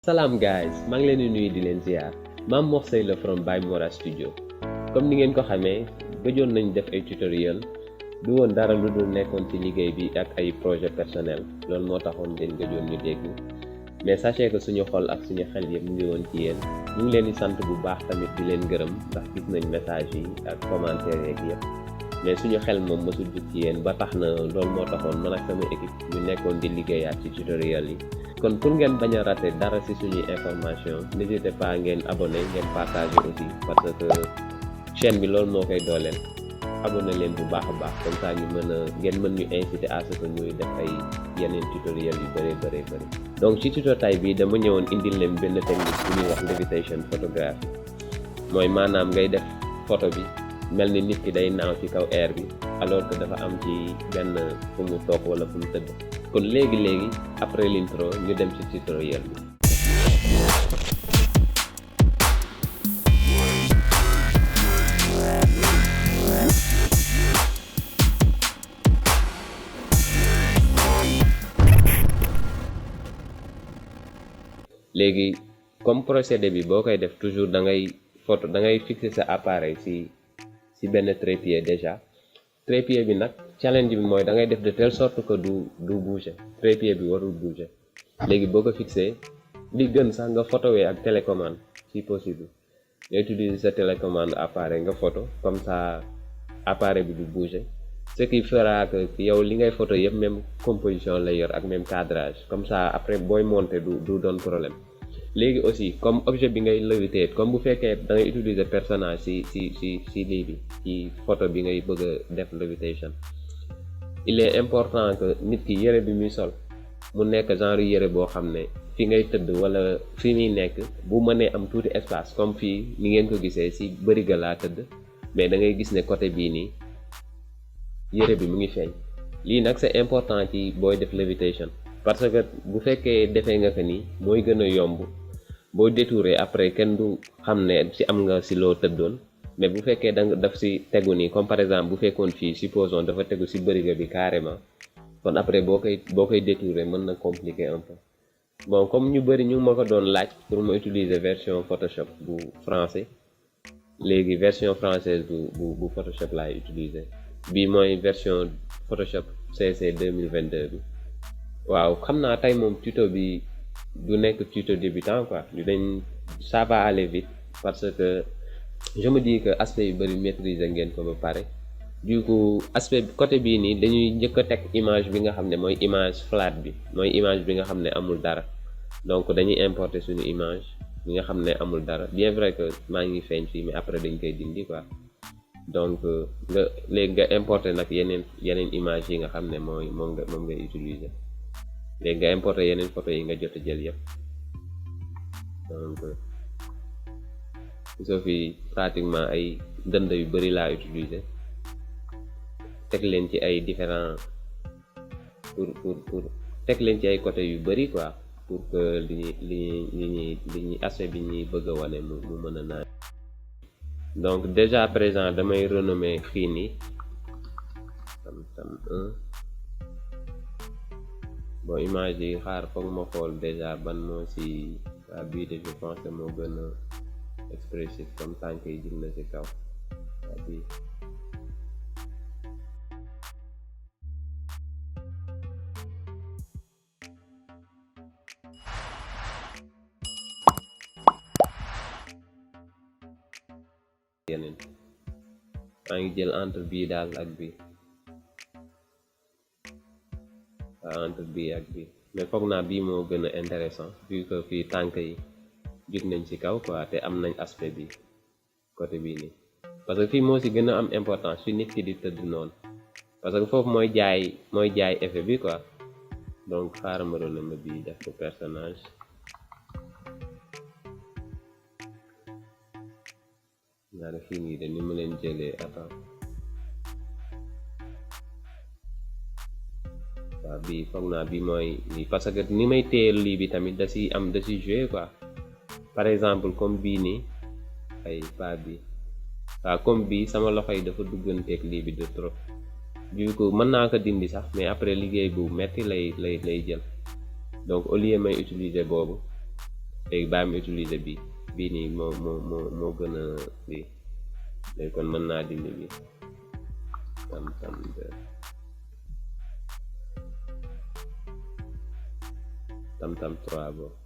Salam guys, maa ngi leen di nuyu di leen ziar maam Mor la from Baay Mora studio. Comme ni ngeen ko xamee gëjoon nañ def ay tutoriel du woon dara lu dul nekkoon ci liggéey bi ak ay projet personnel loolu moo taxoon ngeen gëjoon ñu dégg mais sachez que suñu xol ak suñu xel yëpp mu ngi woon ci yéen ñu ngi leen di sant bu baax tamit di leen gërëm ndax gis nañ message yi ak commentaire yeeg yëpp mais suñu xel moom mësul jug ci yéen ba tax na loolu moo taxoon man ak sama équipe ñu nekkoon di liggéeyaat ci tutoriel yi. kon pour ngeen bañ a rater dara ci suñuy information n'hésitez pas ngeen abonné ngeen partager aussi parce que chaîne bi loolu moo koy dooleel abonné leen bu baax a baax comme ça ñu ngeen mën ñu inciter à ce que ñuy def ay yeneen tutoriel yu bëri. donc ci tuto tay bi dama ñëwoon indil leen benn technique bu ñuy wax Levitation photographie mooy maanaam ngay def photo bi mel ni nit ki day naaw ci kaw air bi alors que dafa am ci benn fu mu toog wala fu mu tëdd kon léegi après l'intro ñu dem ci tutoriel bi. léegi comme procédé bi boo koy def toujours da ngay fixer sa appareil ci benn trépied déjà trépied bi nag challenge bi mooy da ngay def de telle sorte que du bouger trépied bi warul bouger léegi boo ko fixé li gën sax nga photowee ak télécommande si possible nga utiliser sa télécommande appareil nga photo comme ça appareil bi du bouger ce qui fera que yow li ngay photo yëpp même composition lay yor ak même cadrage comme ça après booy monter du doon problème. léegi aussi comme objet bi ngay léviter comme bu fekkee da ngay utiliser personnage si lii bi ci photo bi ngay bëgg a def lévitation il est important que nit ki yére bi muy sol mu nekk genre yére boo xam ne fi ngay tëdd wala fi muy nekk bu mënee am tuuti espace comme fii ni ngeen ko gisee si bëriga laa tëdd mais da ngay gis ne côté bii nii yére bi mu ngi feeñ lii nag c'est important ci booy def lévitation parce que bu fekkee defee nga ko nii mooy gën a yomb boo détouré après kenn du xam ne ci am nga ci loo tëddoon mais bu fekkee da nga daf ci tegu nii comme par exemple bu fekkoon fii supposons dafa tegu ci bëriga bi carrément kon après boo koy détouré mën na compliquer un peu bon comme ñu bëri ñu ma ko doon laaj pour ma utiliser version Photoshop bu français léegi version française bu Photoshop laay utiliser bii mooy version Photoshop CC 2022 bi waaw xam naa tey moom tuto bi du nekk tuto débutant quoi ça va aller vite parce que je me dis que aspect yu bëri maîtriser ngeen ko ba pare du coup aspect côté bii nii dañuy njëkk a teg image bi nga xam ne mooy image flat bi mooy image bi nga xam ne amul dara donc dañuy importer suñu image bi nga xam ne amul dara bien vrai que maa ngi feeñ fii mais après dañ koy dindi quoi donc léegi nga importer nag yeneen image yi nga xam ne moom ngay utiliser léegi nga importer yeneen photo yi nga jot a jël yëpp donc soo fi pratiquement ay dënd yu bari laa utiliser teg leen ci ay différents pour teg leen ci ay côté yu bari quoi pour que li ñuy aspect bi ñuy bëgg a wane mu mën a naan donc déjà présent damay renommer fii nii tam 1 bon image yi xaar foog ma xool déjà ban moo ci waa bii de je pense que moo gën a expressif comme tànk yi jëm na ci kaw waa bii yeneen maa ngi jël entre bii daal ak bii entre bii ak bii mais foog naa bii moo gën a intéressant vu que fii tànk yi jug nañ ci kaw quoi te am nañ aspect bi côté bii nii parce que fii moo ci gën a am importance fi nit ki di tëdd noonu parce que foofu mooy jaay effet bi quoi donc xaaral ma doon ma bii def ko personnage naa ne fii nii de ni ma leen jëlee attends waaw bii foog naa bi mooy lii parce que ni may téyel lii bi tamit da ci jouer quoi par exemple comme bii nii ay pas bi waaw comme bii sama loxo yi dafa dugganteeg lii bi de trop du coup mën naa ko dindi sax mais après liggéey bu metti lay jël donc au lieu may utiliser boobu léegi bàyyi ma utiliser bii nii moo gën a lii léegi kon mën naa dindi bi tam tam 3 boobu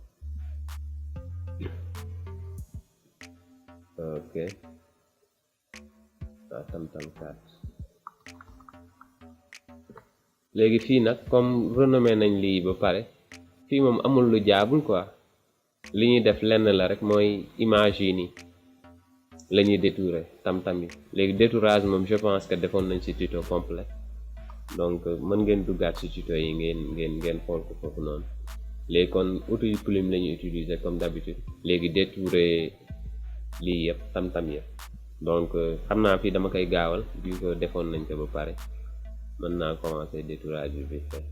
ok waaw tam 4 léegi fii nag comme renommé nañ lii ba pare fii moom amul lu jaabul quoi li ñuy def lenn la rek mooy image yi nii la ñuy détourer tam yi léegi détourage moom je pense que defoon nañ ci tuto complet donc mën ngeen duggaat ci tuto yi ngeen xool ko foofu noonu léegi kon outil plume la ñuy utiliser comme d'habitude léegi détourer lii yëpp tam yëpp donc xam naa fii dama koy gaawal bi ko defoon nañ ko ba pare mën naa commencer détourage bi fait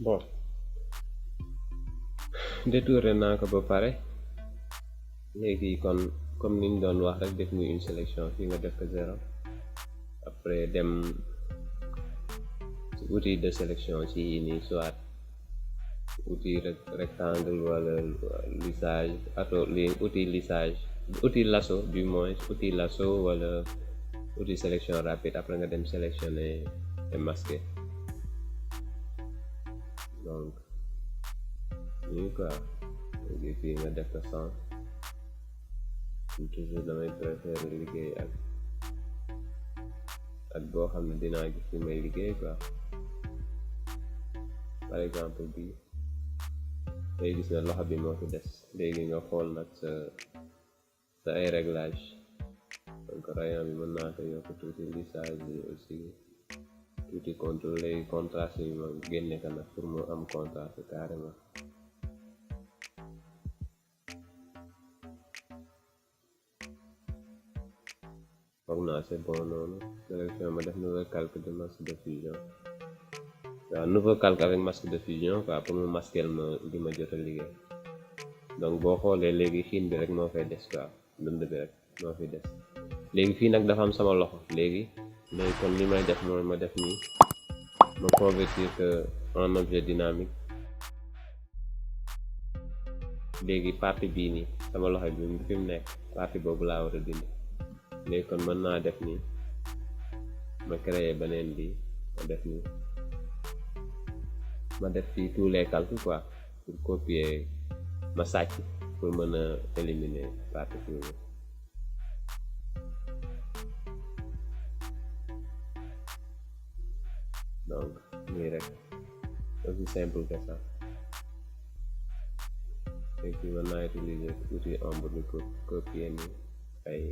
bon détouré naa ko ba pare léegi kon comme niñ doon wax rek def muy une sélection fii nga def ko 0 après dem ci outil de sélection ci nii soit outil rectangle wala lissage outil lasso du moins outil lasso wala outil sélection rapide après nga dem sélectionner et masquer donc nii quoi léegi fii nga def ko 100 toujours damay préférer liggéey ak boo xam ne dinaa gis fi may liggéey quoi par exemple bi day gis ne loxo bi moo fi des léegi nga xool nag sa ay réglage donc rayon bi mën naa ko yokk tuuti lissage bi aussi tuuti contrôler contraste yi ma génne ko nag pour mu am contraste carrément foog naa c'est bon noonu sélection ma def nouveau calque de masque de fusion waaw nouveau calque avec masque de fusion quoi pour mu masquer ma li ma jot a liggéey donc boo xoolee léegi xiin bi rek moo fay des quoi dund bi rek moo fi des léegi fii nag dafa am sama loxo léegi kon li may def mooy ma def nii ma convertir que en objet dynamique léegi partie bii nii sama loxo bi fi mu nekk partie boobu laa war a dindi léegi kon mën naa def nii ma créer beneen bi ma def nii ma def fii tous les calculs quoi pour copier ma sàcc pour mën a éliminer partie fii donc nii rek aussi simple que ça et puis mën naa utiliser outil ombre bi copier nii ay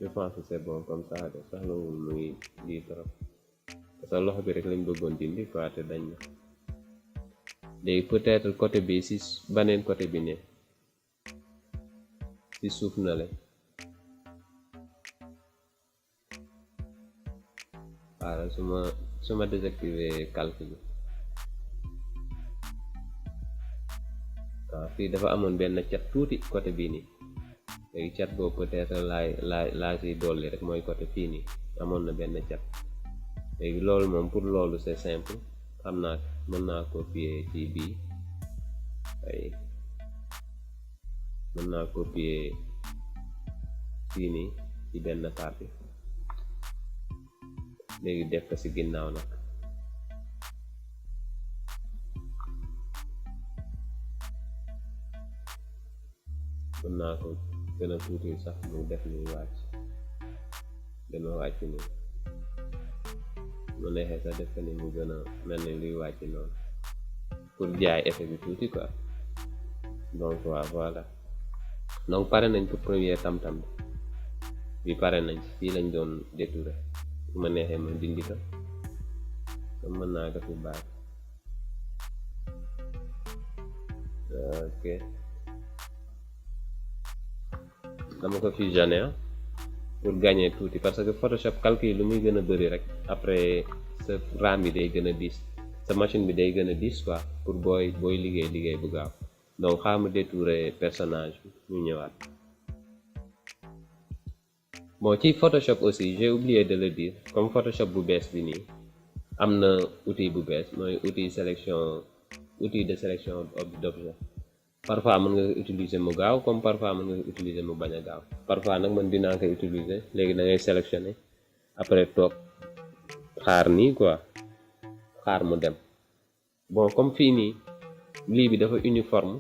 je pense que c'est bon comme ça de soxlawul muy lii trop parce que loxo bi rek lañ bëggoon dindi quoi te dañ na léegi peut-être côté bi si baneen côté bi ne si suuf na la waaw su ma désactiver calque bi waaw fii dafa amoon benn cat tuuti côté bii nii léegi cat boobu peut-être laa si dolli rek mooy côté fii nii amoon na benn cat léegi loolu moom pour loolu c'est simple xam naa mën naa copier ci bii ay mën naa copier fii nii ci benn partie léegi def ko ci ginnaaw nag mën naa ko gën a tuuti sax mu def ni wàcc gën a wàcc nii mu neexee sax def ko ni mu gën a mel ni luy wàcc noonu pour jaay effet bi tuuti quoi donc waaw voilà donc pare nañ pour premier tam-tam bi pare nañ fii lañ doon détourer bu ma neexee ma dindi ko comme mën naa ko fi baax ok dama ko fusionné pour gagner tuuti parce que Photoshop calcul lu muy gën a bëri rek après sa RAM bi day gën a diis sa machine bi day gën a diis quoi pour booy liggéey bu gaaw donc xaaral ma détourer personnage bi ñu ñëwaat. Bon ci Photoshop aussi j'ai oublié de le dire, comme Photoshop bu bees bi nii am na outil bu bees mooy outil de sélection d'objet. Parfois mën nga utiliser mu gaaw comme parfois mën nga utiliser mu bañ a gaaw. Parfois nag man dinaa koy utiliser léegi da ngay sélectionner après toog xaar nii quoi, xaar mu dem. Bon comme fii nii lii bi dafa uniforme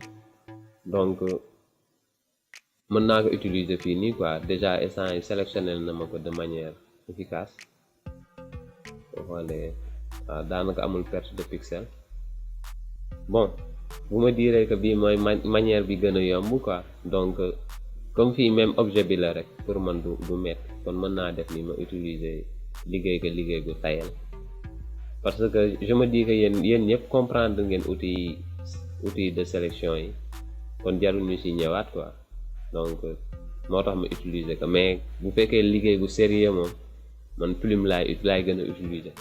donc mën naa ko utiliser fii nii quoi, déjà instant yi sélectionné na ma ko de manière efficace. boo xoolee waaw daanaka amul perte de pixel. Bon bu ma diiree que bii mooy manière bi gën a yomb quoi, donc comme fii même objet bi la rek pour man du metti, kon mën naa def ni ma utiliser liggéey gu tayal, parce que je me dis que yéen ñëpp comprendre ngeen outil de sélection yi, kon jarul ñu si ñëwaat quoi. Donc moo tax ma utiliser ko, mais bu fekkee liggéey bu sérieux moom man plume laay gën a utiliser.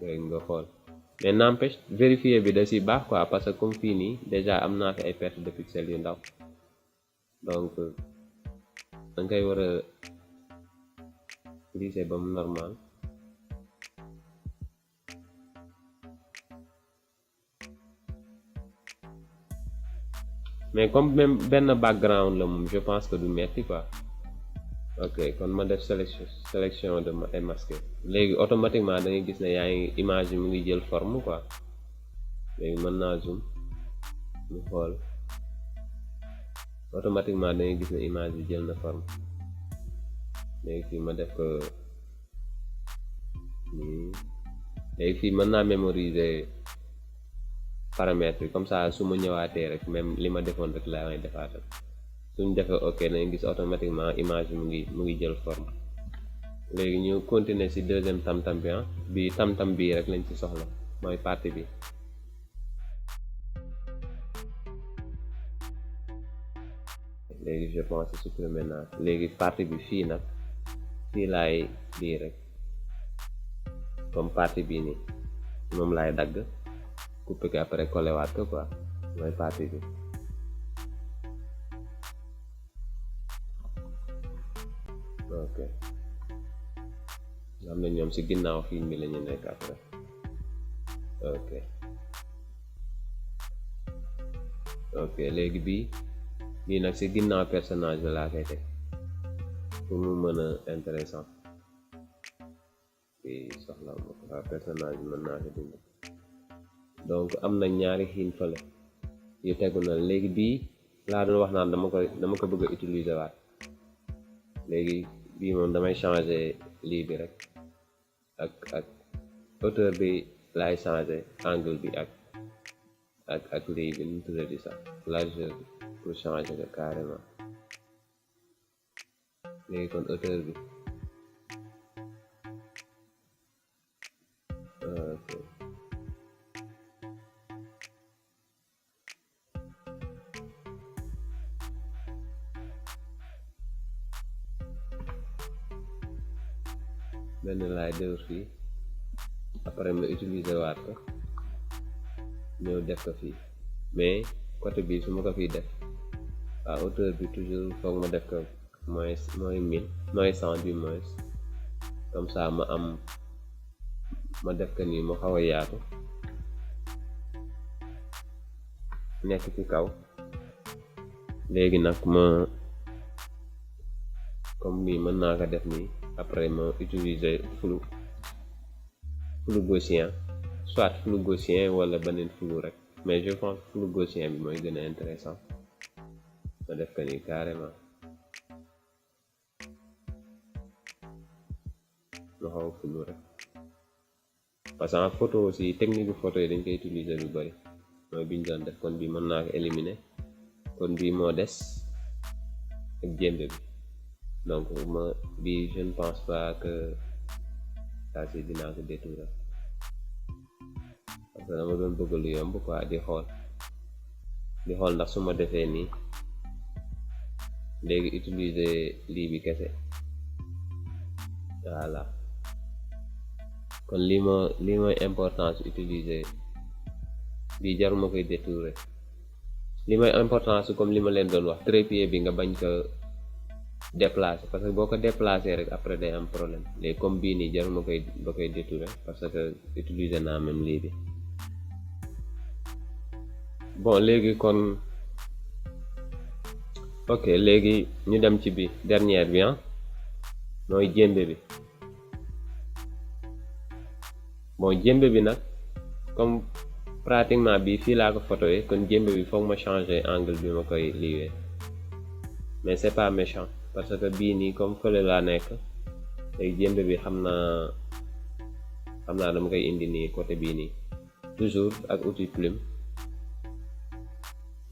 léegi nga xool, mais n'empêche vérifier bi da si baax quoi, parce que comme fii nii déjà am naa fi ay perte de pixel yu ndaw, donc danga koy war a lisser ba mu normal. mais comme même benn background la moom je pense que du metti quoi. ok kon ma def sélection de masqué, léegi automatiquement da ngay gis ne yaa ngi image yi mu ngi jël forme quoi. léegi mën naa zoom ñu xool, automatiquement da ngay gis ne image bi jël na forme. léegi fii ma def ko nii, léegi fii mën naa mémoriser paramètres yi, comme ça su ma ñëwaatee rek même li ma defoon rek laa may defaatal. suñ defee ok nañ gis automatiquement image bi mu ngi jël forme. léegi ñu continuer ci deuxième tam-tam bi tam-tam bii rek lañ ci soxla, mooy partie bi. léegi je pense supprimer naa, léegi partie bi fii nag fii laay lii rek, comme partie bii nii moom laay dagg couper ko après coller waat ko quoi, mooy partie bi. ok xam ne ñoom ci ginnaaw film bi la ñu nekk après. ok léegi bii nag ci ginnaaw personnage bi laa koy teg pour mu mën a intéressant. fii soxla ma ko waa personnage bi mën naa ko dindi, donc am na ñaari xiin fële yu tegu na. léegi bii laa doon wax naan dama ko bëgg a utiliser waat. léegi bii moom damay changer lii bi rek ak hauteur bi laay changer, angle bi ak lii bi nu tuddati sax largeur bi pour changer ko carrément. léegi kon hauteur bi ok benn laay dëwër fii, après ma utiliser waat ko ñëw def ko fii, mais côté bi su ma ko fii def waaw hauteur bi toujours foog ma def ko mooy 100 du moins, comme ça ma def ko nii mu xaw a yaatu nekk ci kaw. léegi nag comme nii mën naa ko def nii, après ma utiliser flou gaussien, soit flou gaussien wala beneen flou rek, mais je pense flou gaussien bi mooy gën a intéressant. ma def ko nii carrément ma xaw flou rek, parce que en photo aussi technique bu photo yi dañ koy utiliser lu bari, mooy biñ doon def. kon bi mën naa ko éliminer, kon bii moo des ak jëmb bi, donc bi je ne pense pas que ça si dinaa ko détourer, parce que dama doon bëgg lu yomb quoi, di xool ndax su ma defee nii léegi utiliser lii bi kese voilà kon lii mooy importance utiliser bii jaruma koy détourer li mooy importance comme li ma leen doon wax trépied bi nga bañ ko déplacer parce que boo ko déplacer rek après day am problème léegi comme bii nii jaruma koy détourer parce que utiliser naa même lii bi bon léegi kon ok léegi ñu dem ci bi dernière bi mooy jémbe bi bon jémbe bi nag comme pratiquement bi fii laa ko photoé kon jémbe bi foog ma changer angle bi ma koy liiwee mais c'est pas méchant parce que bii nii comme fële laa nekk léegi jémbe bi xam naa dama koy indi nii côté bii nii toujours ak outil plume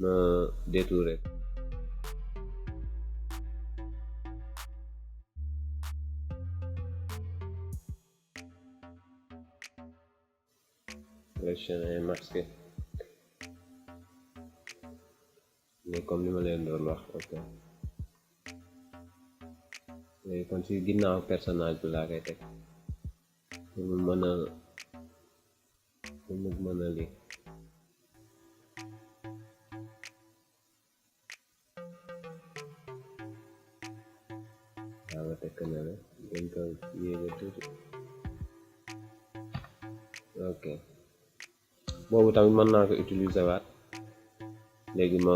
ma détourer sélectionner masqué mais comme li ma leen doon wax ok léegi kon ci ginnaaw personnage bi laa koy teg pour mu mën a lii waaw ma teg na la dañ ko yéege tuuti ok boobu tamit mën naa ko utiliser waat léegi ma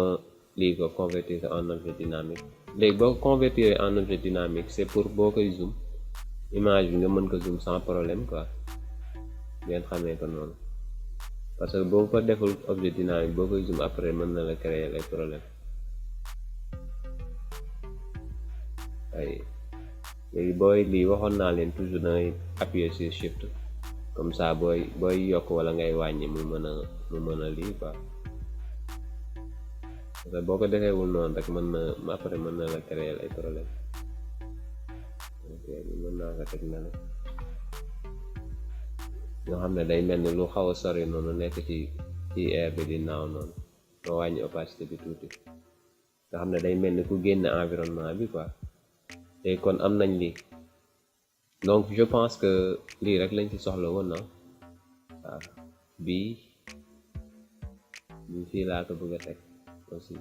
lii ko convertir en objet dynamique léegi boo ko convertir en objet dynamique c'est pour boo koy zoom image bi nga mën ko zoom sans problème quoi ngeen xamee ko noonu parce que boo ko deful objet dynamique boo koy zoom après mën na la créer ay problème ay léegi booy lii waxoon naa leen toujours dangay appuyer sur shift comme ça booy yokk wala ngay wàññi mu mën a lii quoi parce que boo ko defeewul noonu rek après mën na la créer ay problème ok mën naa ko teg na la nga xam ne day mel ni lu xaw a sori noonu nekk ci air bi di naaw noonu nga wàññi opacité bi tuuti nga xam ne day mel ni ku génn environnement bi quoi te kon am nañ lii donc je pense que lii rek lañ ci soxla woon na waaw bii fii laa ko bëgg a teg aussi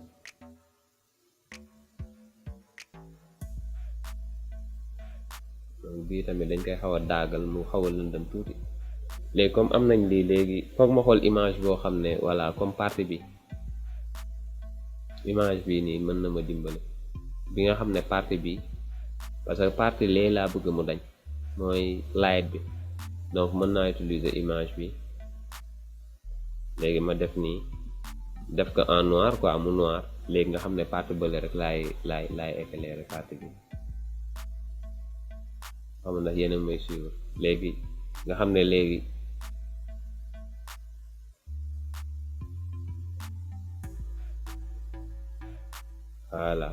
donc bii tamit dañ koy xaw a daagal mu xaw a lëndëm tuuti léegi comme am nañ lii léegi foog ma xool image boo xam ne voilà comme partie bi image bii nii mën na ma dimbali bi nga xam ne partie bi parce que partie lee laa bëgg mu dañ mooy light bi donc mën naa utiliser image bi léegi ma def nii def ko en noir quoi mu noir léegi nga xam ne partie bële rek laay éclairer partie bi xam ndax yéen a may suivre léegi nga xam ne léegi voilà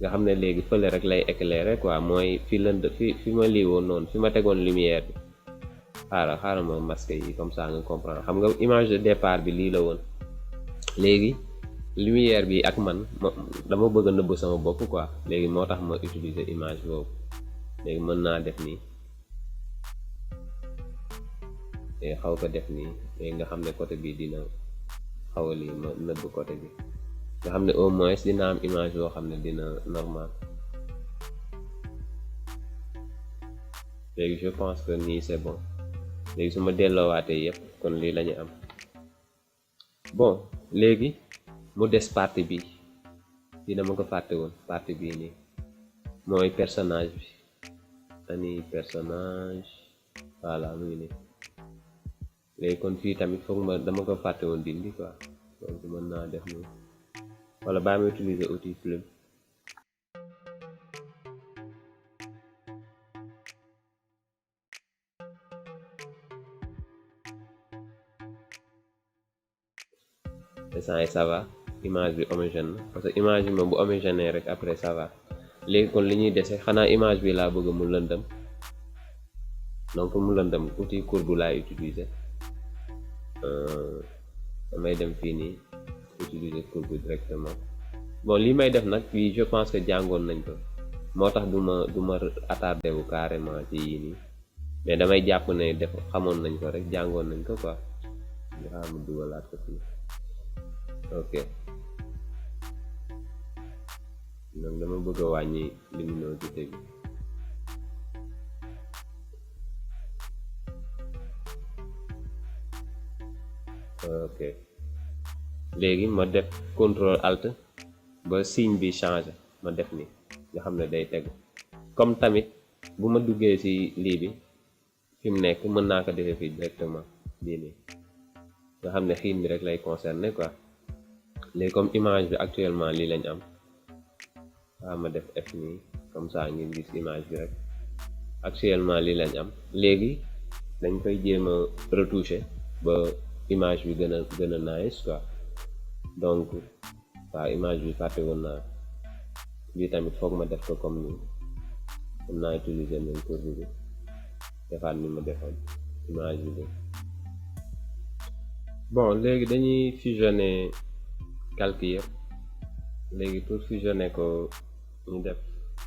nga xam ne léegi fële rek lay éclairer quoi mooy fi lënd fi ma lii woon noonu fi ma tegoon lumière bi xaaral ma masque yi comme ça nga comprendre xam nga image de départ bi lii la woon léegi lumière bi ak man dama bëgg a nëbb sama bopp quoi léegi moo tax ma utiliser image boobu léegi mën naa def nii léegi xaw ko def nii léegi nga xam ne côté bi dina xaw a lii ma nëbb côté bi nga xam ne au moins dina am image boo xam ne dina normal léegi je pense que nii c'est bon léegi su ma delloowaatee yëpp kon lii lañu am bon léegi mu des partie bi fii dama ko fàtte woon partie bii nii mooy personnage bi ani personnage voilà mu ngi nii léegi kon fii tamit foog dama ko fàtte woon dindi quoi donc mën naa def nii wala baa ma utiliser outil plume ça va image bi homogène na parce que image bi moom bu homogène rek après ça va léegi kon li ñuy dese xanaa image bi laa bëgg mu lëndëm donc mu lëndëm outil courbe laay utiliser damay dem fii nii utiliser courbe directement bon li may def nag fii je pense que jàngoon nañ ko moo tax du ma attardé wu carrément ci yii nii mais damay jàpp ne def xamoon nañ ko rek jàngoon nañ ko quoi nga xam mu dugalaat ko fii ok donc dama bëgg a wàññi luminosité bi ok léegi ma def contrôle alt ba signe bi changé ma def ni nga xam ne day tegu comme tamit bu ma duggee ci lii bi fi mu nekk mën naa ko defee fii directement bii nii nga xam ne xiin bi rek lay concerné quoi léegi comme image bi actuellement lii lañ am waaw ma def F nii comme ça ngeen gis image bi rek actuellement lii lañ am léegi dañ koy jéem a retoucher ba image bi gën a nice quoi donc waaw image bi fàtte woon naa bii tamit foog ma def ko comme nii mën naa utiliser même courbe bi defaat ni ma defoon image bi bon léegi dañuy fusionner calque yëpp léegi pour fusionner ko ñu def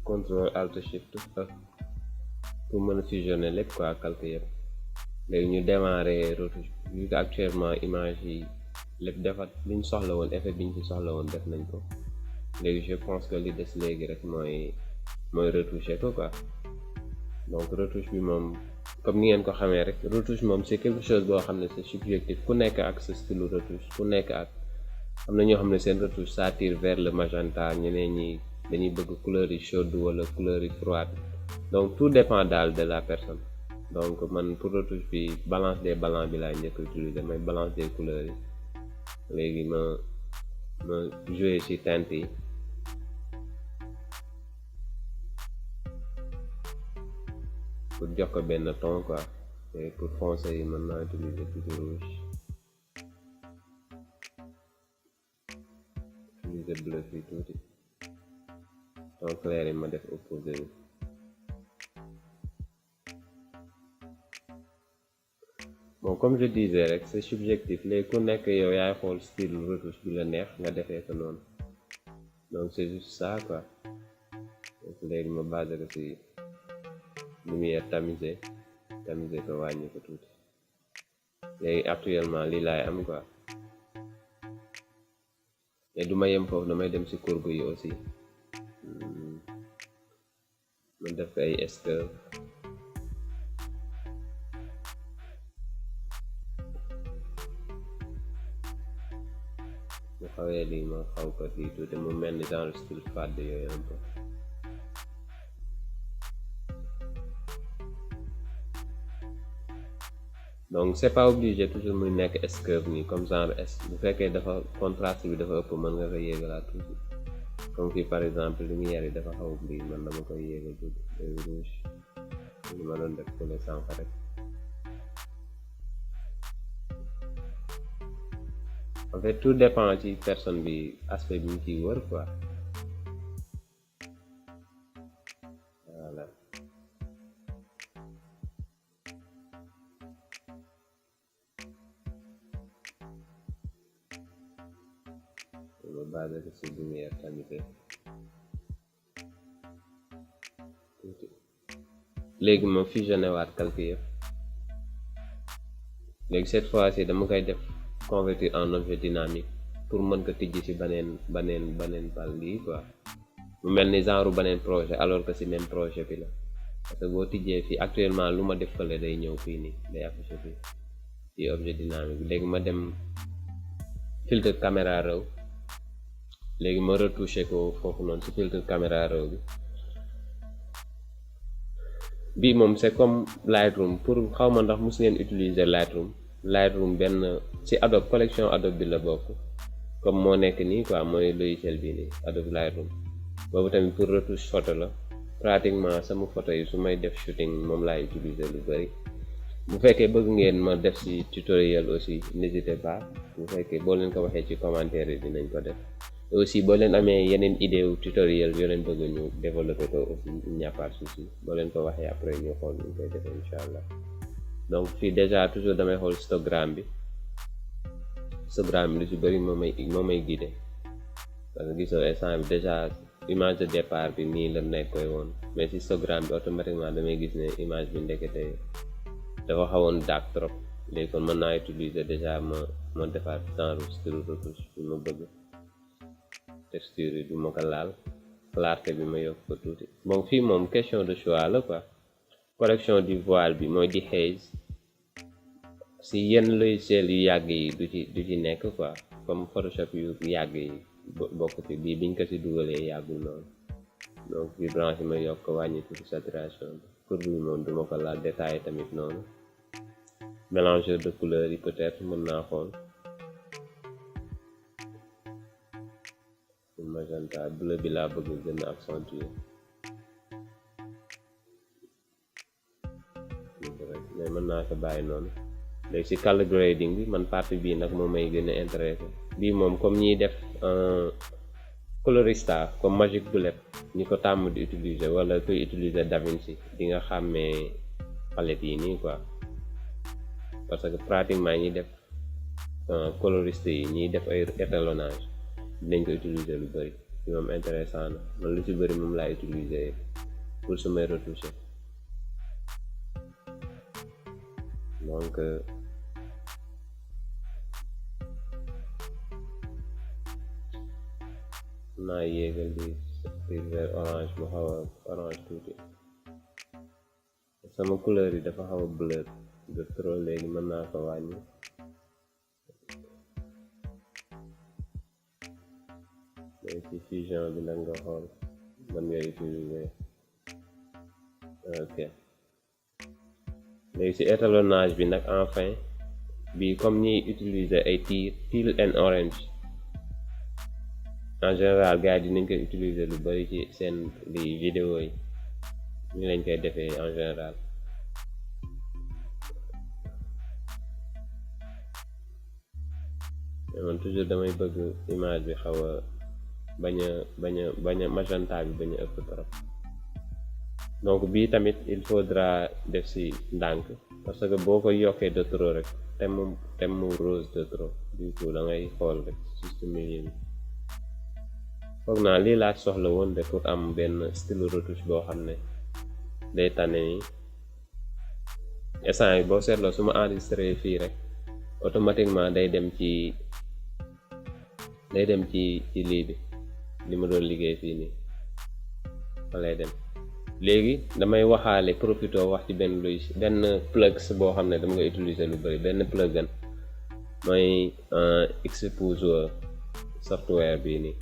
contrôle alt shift E pour mën a fusionner lépp quoi calque yëpp léegi ñu démarrer retouche vu que actuellement image yi lépp defat liñ soxla woon effet biñ ci soxla woon def nañ ko léegi je pense que li des léegi rek mooy retoucher ko quoi donc retouche bi moom comme ni ngeen ko xamee rek retouche moom c'est quelque chose boo xam ne c'est subjectif ku nekk ak sa style retouche ku nekk ak am na ñoo xam ne seen retouche ça tire vers le magenta ñeneen ñi dañuy bëgg couleur yi chaude wala couleur yi froide donc tout dépend daal de la personne donc man pour retouche bi balance des blancs bi laay njëkk utiliser mooy balance des couleurs yi léegi ma jouer ci teinte yi pour jox ko benn ton quoi et pour foncé yi mën naa utiliser toujours rouge utiliser bleu fii tuuti ton clair yi ma def opposé bi bon comme je disais rek c'est subjectif léegi ku nekk yow yaay xool style retouche bi la neex nga defee ko noonu donc c'est juste ça quoi donc léegi ma basé ko ci lumière tamisée ko wàññi ko tuuti léegi actuellement lii laay am quoi mais du ma yem foofu damay dem ci courbe yi aussi ma def ay escale mu xawee lii ma xaw ko lii tuuti mu mel ni genre style fade yooyu un peu donc c'est pas obligé toujours muy nekk escurve nii comme genre bu fekkee dafa contraste bi dafa ëpp mën nga ko yéegalaat tuuti comme fii par exemple lumière yi dafa xaw gris man dama koy yéegal tuuti rouge li ma doon def fële sànq rek en fait tout dépend ci personne bi aspect bi ñu ciy wër quoi voilà ma basé ko ci lumière tamisée tuuti léegi ma fusionné waat calque yëpp léegi cette fois-ci dama koy def convertir en objet dynamique pour mën ko tijji ci baneen bal lii quoi mu mel ni genre baneen projet alors que ci même projet bi la parce que boo tijjee fii actuellement lu ma def fële day ñëw fii nii day affiché fii ci objet dynamique bi léegi ma dem filtre caméra raw léegi ma retouché ko foofu noonu ci filtre caméra raw bi bii moom c'est comme Lightroom pour xaw ma ndax mus ngeen utiliser Lightroom benn ci Adobe collection Adobe bi la bokk comme moo nekk nii quoi mooy logiciel bii nii Adobe Lightroom boobu tamit pour retouche photo la pratiquement sama photo yi su may def shooting moom laay utiliser lu bari bu fekkee bëgg ngeen ma def ci tutoriel aussi n'hésitez pas bu fekkee boo leen ko waxee ci commentaire yi dinañ ko def aussi boo leen amee yeneen idée wu tutoriel yoo leen bëgg ñu développer ko aussi il n'y a pas de souci boo leen ko waxee après ñu xool ñu koy defee incha allah donc fii déjà toujours damay xool histogramme bi lu ci bëri moo may guider parce que gisoo instant bi déjà image de départ bi nii la nekkoy woon mais si histogramme bi automatiquement damay gis ne image bi ndekete dafa xawoon dark trop léegi kon mën naa utiliser déjà ma defaat genre style retouche bi ma bëgg texture yi du ma ko laal clarté bi ma yokk ko tuuti bon fii moom question de choix la quoi correction du voile bi mooy di haze si yenn logiciel yu yàgg yi du ci nekk quoi comme Photoshop yu yàgg yi bokk ci bii biñ ko si dugalee yàggul noonu donc vibrance yi ma yokk ko wàññi tuuti saturation bi courbe bi moom duma ko laal détaillé tamit noonu mélangeur de couleurs yi peut-être mën naa xool magenta bleu bi laa bëgg gën a accentuer mais mën naa ko bàyyi noonu léegi si color grading bi man partie bii nag moom may gën a intéressé bii moom comme ñiy def colorista comme Magic Bullet ñi ko tàmm di utiliser wala kuy utiliser DaVinci di nga xàmmee palette yi nii quoi parce que pratiquement ñi def coloriste yi ñiy def ay étalonnage dinañ ko utiliser lu bëri ci moom intéressant na man lu ci bëri moom laay utiliser pour su may retoucher donc naa yéegal di vert orange mu xaw a orange tuuti sama couleur yi dafa xaw a bleu de trop léegi mën naa ko wàññi léegi ci fusion bi nag nga xool man ngay utiliser ok léegi ci étalonnage bi nag enfin bi comme ñiy utiliser ay teal and orange en général gars yi dinañ koy utiliser lu bari ci seen li vidéo yi ñu lañ koy defee en général mais man toujours damay bëgg image bi xaw a bañ a magenta bi bañ a ëpp trop donc bii tamit il faudra def si ndànk parce que boo ko yokkee de trop rek te mu rose de trop du coup da ngay xool rek juste milieu bi foog naa lii laa soxla woon de pour am benn style retouche boo xam ne day tànne ni instant yi boo seetloo su ma enregistré fii rek automatiquement day dem ci lii bi li ma doon liggéey fii nii fa lay dem léegi damay waxaale profité wax ci benn plugs boo xam ne dama koy utiliser lu bari benn plugin mooy EXPOSITION software bii nii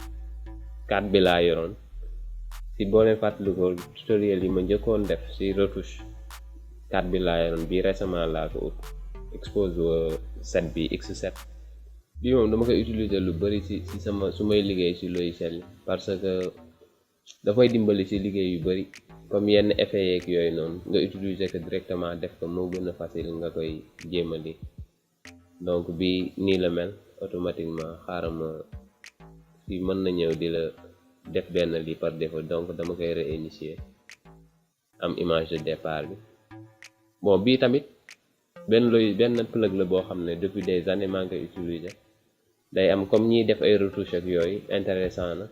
4 bi laa yoroon si boo leen fàttalikoo tutoriel yi ma njëkkoon def si retouche 4 bi laa yoroon bii récemment laa ko ut EXPOSITION 7 bi X7 bii moom dama koy utiliser lu bari si sama su may liggéey si logiciel yi parce que dafay dimbali si liggéey yu bari comme yenn effet yeeg yooyu noonu nga utiliser ko directement def ko moo gën a facile nga koy jéemali donc bi nii la mel automatiquement xaaral ma fii mën na ñëw di la def benn lii par défaut donc dama koy réinitier am image de départ bi bon bii tamit benn plug la boo xam ne depuis des années maa ngi koy utiliser day am comme ñiy def ay retouche ak yooyu intéressant na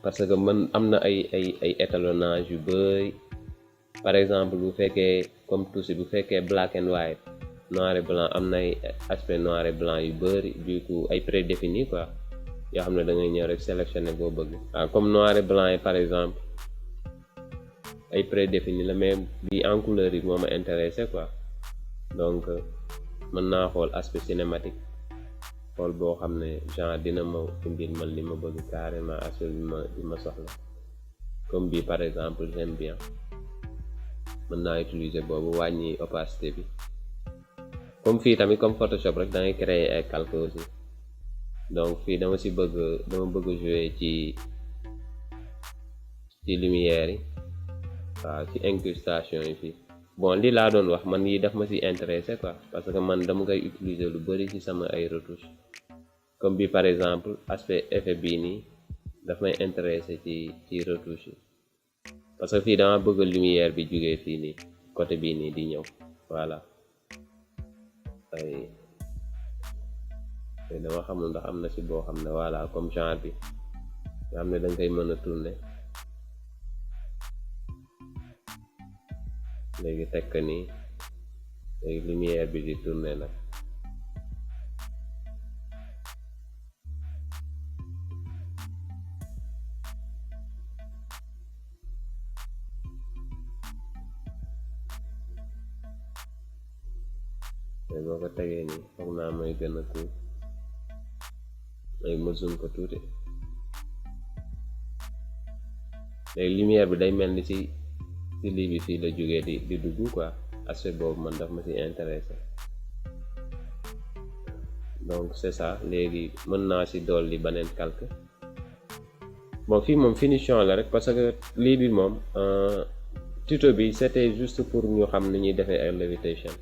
parce que man am na ay étalonnage yu bari par exemple bu fekkee comme touche bu fekkee black and white noir et blanc am na ay aspect noir et blanc yu bari du coup ay prédéfini quoi yoo xam ne da ngay ñëw rek sélectionné boo bëgg comme noir et blanc yi par exemple ay prédéfini la mais bi en couleur yi moo ma intéressé quoi donc mën naa xool aspect cinématique xool boo xam ne genre dina ma indil man li ma bëgg carrément aspect bi ma soxla comme bi par exemple j'aime bien mën naa utiliser boobu wàññi opacité bi comme fii tamit comme Photoshop rek da ngay créer ay calque aussi donc fii dama bëgg jouer ci lumière yi waaw ci incrustation yi fii bon lii laa doon wax man yi daf ma ci intéressé quoi parce que man dama koy utiliser lu bari ci sama ay retouche comme bi par exemple aspect effet bii nii daf may intéressé ci retouche yi parce que fii dama bëgg lumière bi jugee fii nii côté bii nii di ñëw voilà ay te dama xamul ndax am na si boo xam ne voilà comme genre bi nga xam ne da nga koy mën a tourner léegi teg ko nii léegi lumière bi di tourner nag te boo ko tegee nii foog naa mooy gën a cool léegi ma zoom ko tuuti léegi lumière bi day mel ni ci lii bi fii la jógee di dugg quoi aspect boobu man daf ma ci intéressé donc c'est ça léegi mën naa ci dolli beneen calque bon fii moom finition la rek parce que lii bi moom tuto bi c'était juste pour ñu xam ni ñuy defee ay Levitation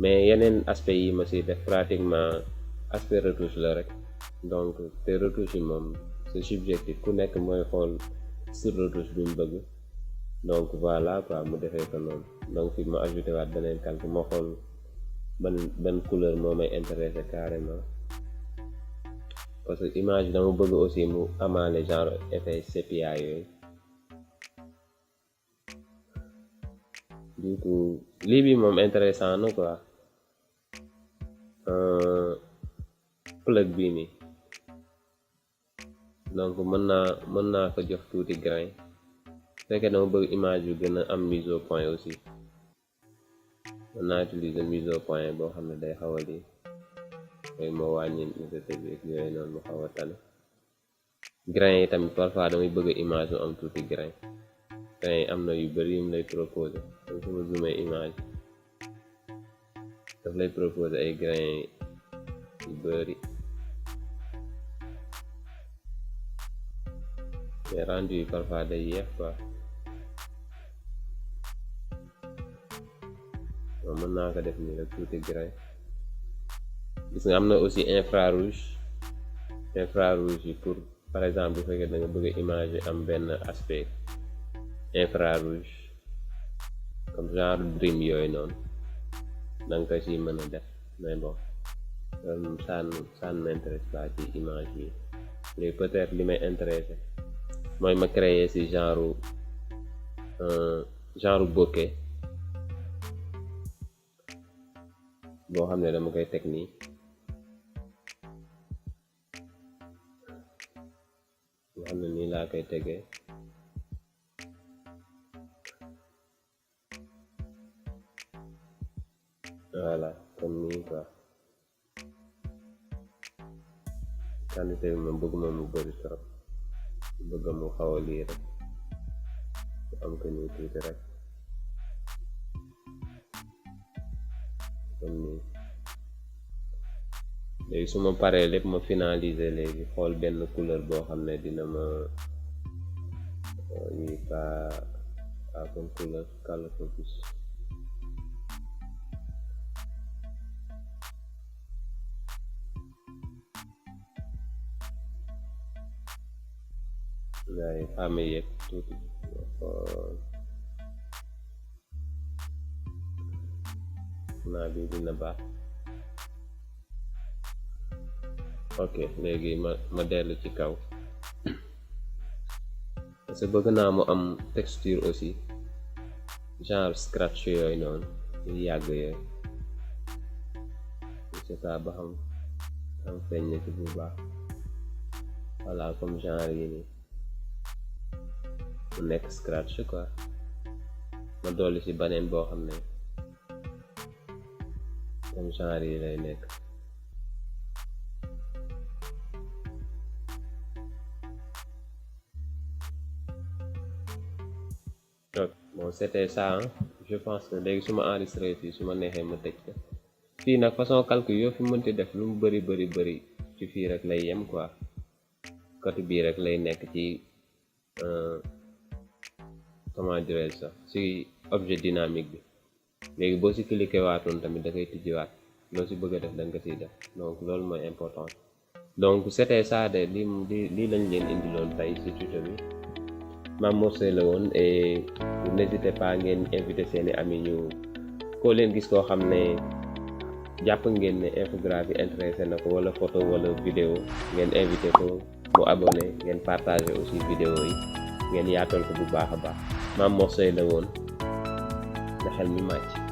mais yeneen aspect yi ma ci def pratiquement aspect retouche la rek donc te retouche yi moom c'est subjectif ku nekk mooy xool sur retouche bi mu bëgg donc voilà quoi mu defee ko noonu donc fi ma ajouté waat beneen calque ma xool ban couleur moo may intéressé carrément parce que image dama bëgg aussi mu amaale genre effet sépia yooyu du coup lii bi moom intéressant na quoi plug bii nii donc mën naa ko jox tuuti grain fekkee dama bëgg image yu gën a am mise au point aussi mën naa utiliser mise au point boo xam ne day xaw a lii yooyu moo wàññi netteté bi ak yooyu noonu mu xaw a tane grain yi tamit parfois damay bëgg image mu am tuuti grain yi am na yu bari yu mu lay proposé donc su ma zoomé image daf lay proposé ay grain yu bari mais rendu yi parfois day yéex quoi bon mën naa ko def nii rek tuuti grain gis nga am na aussi infrarouge yi pour par exemple bu fekkee da nga bëgg image am benn aspect infrarouge comme genre dream yooyu noonu da nga ko ci mën a def mais bon loolu moom ça ne m'intéresse pas ci image yi léegi peut-être li may intéressé mooy ma créer ci genre bokeh boo xam ne dama koy teg nii nga xam ne nii laa koy tegee voilà comme nii quoi quantité bi moom bëgguma mu bëri trop bëgg mu xaw a lii rek am ko nii tuuti rek comme nii léegi su ma paree lépp ma finaliser léegi xool benn couleur boo xam ne dina ma yi pas comme couleur color focus waaye famille yeeg tuuti naa bi dina baax ok léegi ma dellu ci kaw parce que bëgg naa mu am texture aussi genre scratch yooyu noonu yu yàgg yooyu je sais pas ba xam feeñ na ci bu baax voilà comme genre yi nii mu nekk scratch quoi ma dolli ci beneen boo xam ne comme genre yi lay nekk bon c'était ça hein. Je pense que léegi su ma enregistré fii su ma neexee ma tëj ko fii nag façon calcul yoo fi mënti def lu mu bëri ci fii rek lay yem quoi côté bii rek lay nekk ci comment dirais-je sax ci objet dynamique bi léegi boo ci cliqué waatoon tamit da koy tijjiwaat loo ci bëgg a def da nga ko ciy def donc loolu mooy important donc c'était ça de lii lañ leen indiloon tey ci tuto bi Mame Mor Seye la woon et n'hésitez pas ngeen invité seeni amis ñu koo leen gis koo xam ne jàpp ngeen ne infographie intéressé na ko wala photo wala vidéo ngeen invité ko mu abonné ngeen partagé aussi vidéo yi ngeen yaatal ko bu baax a baax Mame Mor Seye la woon na xel mi màcc